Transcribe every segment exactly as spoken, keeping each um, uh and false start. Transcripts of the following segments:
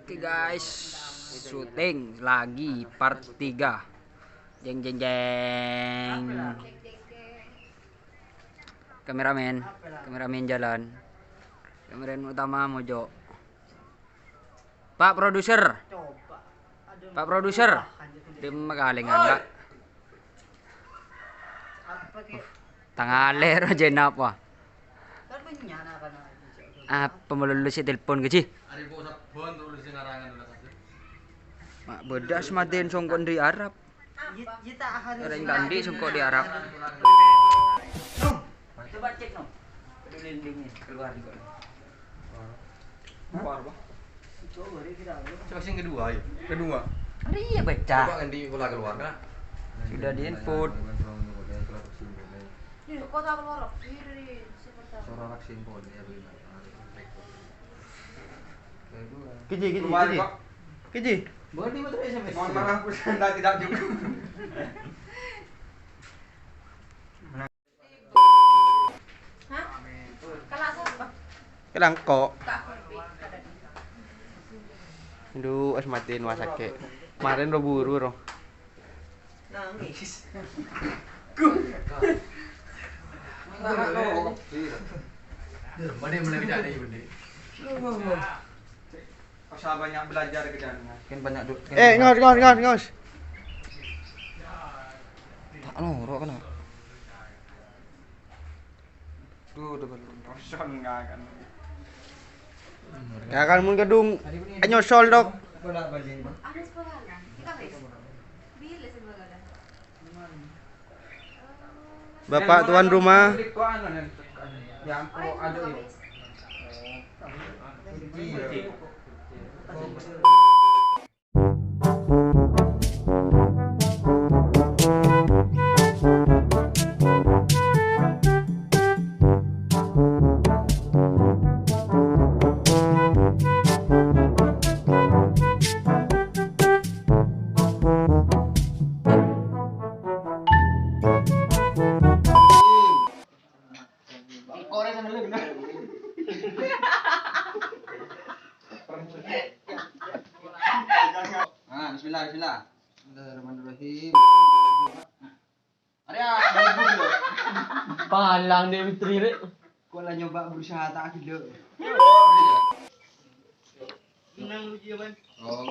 Oke guys, syuting lagi part tiga. Jeng jeng jeng. Kameramen, kameramen jalan. Kameramen utama mojok. Pak produser. Pak produser. Dem kalengan, Kak. Tangale ro jena apa? Apa melulu si telepon ke, Ji? Mak bedas maten songkok di Arab. Orang tadi songkok di Arab. Coba cek, no. Keluar juga. Keluar, Pak. Coba sing kedua, ya. Kedua. Iya, baca. Coba nanti pola keluar, kan? Sudah di-input. Ini kota keluar. Ini dari si kota. Suara vaksin pun, ya, benar. Kedua. Kiji, kiji, keluar, kiji. Pak. Kiji. Mohon dibuat S M S. Mohon maaf, Anda tidak juga. Hah? Kala sapa? Kala engko'. Ndu, es matin wasake. Kemarin ro buru ro. Nangis. Mana mulai beda nih, Bende? Usah banyak belajar ke sana. Kan banyak du-, kan Eh, banyak ngos, ngos, ngos, ngos. Tak noro' kan. Tuh, udah balik. Kosong nggak kan. Ya kan, mun kadung nyosol, Dok. Ada sekolah kan? Kita wes. Bila sekolah kan? Bapak tuan rumah. Ah, bismillah, bismillah. Bismillahirrahmanirrahim. Arya, bubuk lo. Palang Dewi Tri, Rek. Kok lah nyoba berusaha tak gelo. Minang lu, Jiman. Oh.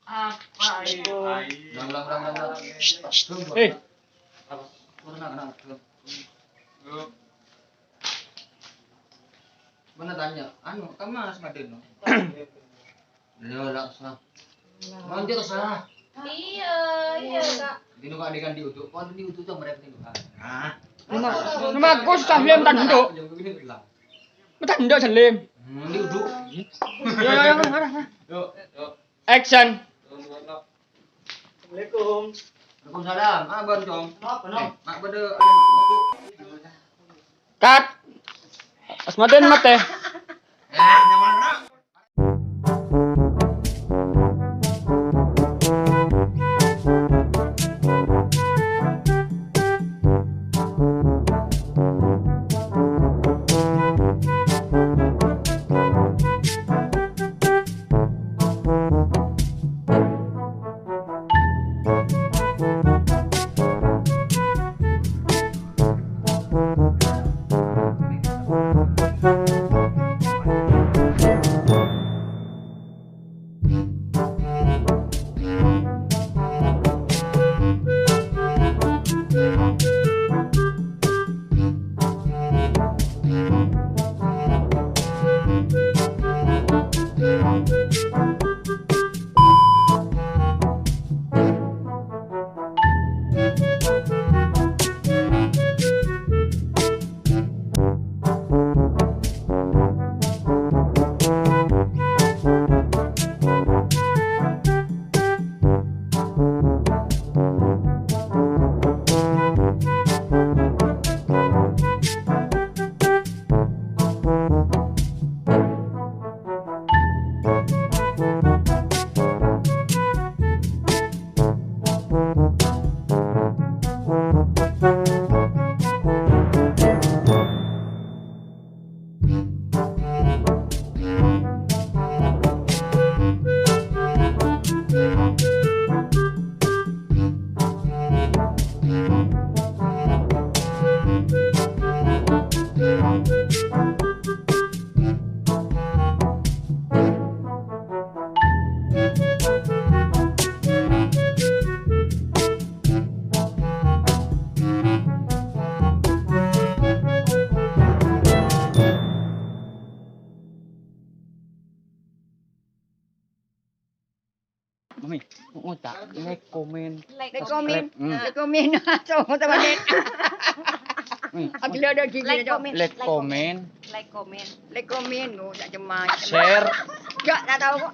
Apa itu? Ulang, ulang, ulang, ulang, ulang. Eh. Apa? Ulang, ulang, ulang. Mana tanya? Anu, kamu harus matiin, no? Iya, lah, sah. Lanjut, sah. Iya, iya, Kak. Dino kok adegan di uduk, kon di uduk tuh mereka itu, Kak. Nah. Nama, nama aku susah, Bim, tak duduk. Jangan begini, bilang. Mata ndak, Salim. Hmm, ini uduk. Yo, yo, yo, mana, mana? Yuk, yuk. Action. Assalamualaikum. Waalaikumsalam. Ah, Bang Cong. Apa, no? Eh, mak pada ada mak. Cut. Pas maten mate. Ya, nyaman, no? Ngoca', like, comment, like, comment, subscribe. Hmm. Like, comment. Cowok teman. Hmm. Aku ada gigi, like, comment. Like, comment. Like, comment. Like, comment, ngoca' cemma. Share. Enggak, enggak tahu kok.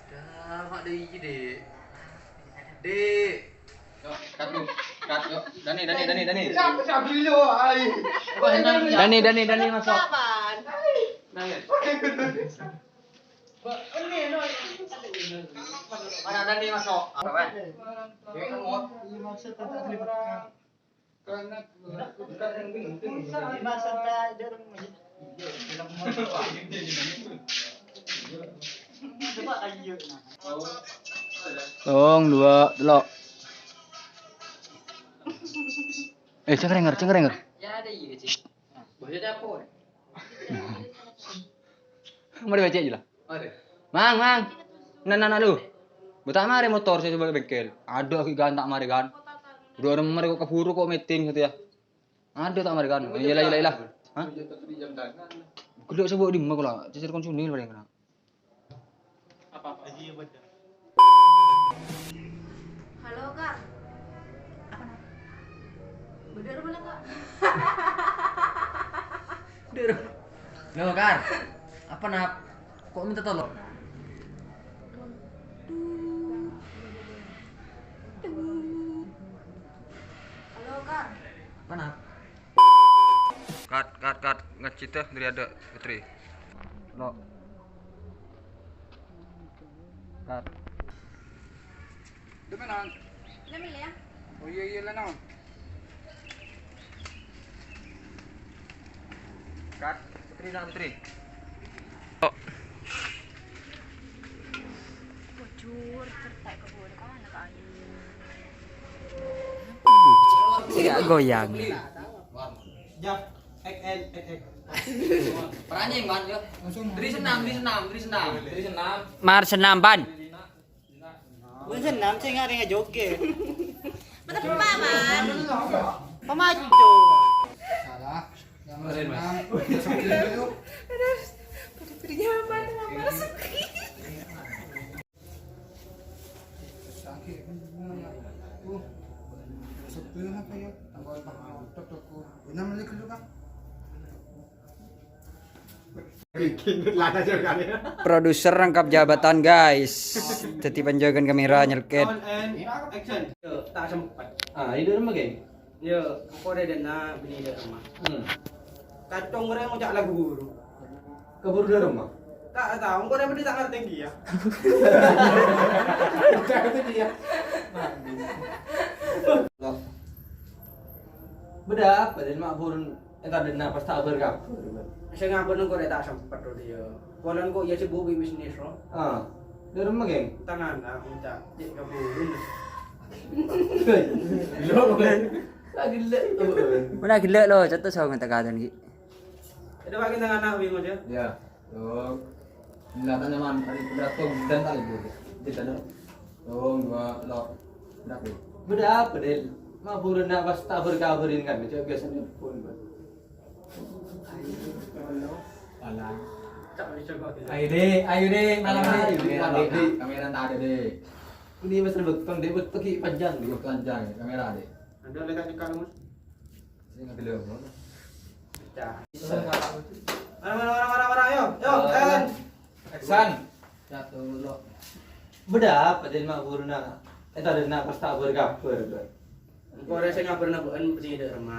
Dah, mak, deh, iki, Dek. Dek. Yo, cut dulu. Cut, yo. Dani, Dani, Dani, Dani. Siapa, siapa dulu, ai? Dani, Dani, Dani, masuk. Kapan? Dani. Mana Dani masuk? Apa, Pak? Dia kan mau. Song, dua, telok. Eh, cengkrenger, cengkrenger. Mari baca aja lah. Mang, mang. Nan anak lu. Buta mari motor saya coba bengkel. Aduh, aku kan tak mari kan. Dua orang mari kok keburu kok meeting gitu ya. Aduh, tak mari kan. Iya lah, iya lah, iya lah. Hah? Gelok sebut di mana kula? Cecil konsunil paling kena. Apa-apa. Halo, Kak. Apa, Nak? Bener mana, Kak? Bener. Lo, Kar. Apa, Nap? Kok minta tolong? Halo, Kak. Apa, Nap? Cut, cut, cut. Ngecit, eh, dari ada Putri. Lo. Cut. Di mana? Di mana ya? Oh, iya, iya, lah, no. Cut. Putri, no, Putri. Oh. Bujur, cerita ke gue, kok anak ayu. Tidak goyang. Jap, ek, ek, ek, ek. Peranying, Man, yo. Langsung. Dari senam, dari senam, dari senam. Dari senam. Mar senam, Pan. Bukan senam, saya nggak ada joget. Betul, Pak, Man. Pemacu. Salah. Yang mar senam. Terus, pada beri nyaman, Mas. Produser rangkap jabatan, guys. Jadi penjagaan kamera nyelket. Sound and action. Yo, tak sempat. Ah, ini dulu, Geng. Yo, engko' dâ' dâ' na bini dâ' remma. Hmm. Kacong orèng ngoca' lagu buru. Kaburu dâ' remma? Ta' tao, engko' rèpot ta' ngartè kèya. Ta' ngartè kèya. Loh. Bâdâ apa, Dèn, ma' burun entar dâ' na pas ta' bâr-kabâr? Sè ngabâr engko' rè ta' sempet, ro, dâ' iyâ. Polana engko' iyâ sibuk bi' bisnis, ro. Ah. Dâ' remma, Geng? Tangan, ah, ngoca'. Cè' kaburu. Loh, Geng. Lagi lek. Mana gila lo, contoh sama minta kadan, Gi. Ada pakai tangan nak, bingung aja. Ya. Tuh. Inilah tanaman, tadi udah tuh, dan tadi tuh. Di sana. Tuh, dua, lo. Berapa? Bâdâ apa, Del? Ma' burun na' pas ta' bâr-kabârin kan, coba biasanya pun, Bang. Alang. Ayo, Dek, ayo, Dek, malam, Dek. Ayo, Dek, malam, Dek. Kamera tadâ', Dek. Ini Mas Rebek, Bang, Dek, Rebek, pergi panjang, Dek. Panjang, kamera, Dek. Ada oleh tak cekal, Mas? Sini ngambil dulu. Pecah. Mara, mara, mara, mara, mara, ayo. Yo, action. Action. Satu, lo. Bâdâ apa, Dek, mak buruna? Eh, tadi nak pas tak berkabar, Bang. Engko' rè sè ngabarna bâ'en, sè dâ' remma.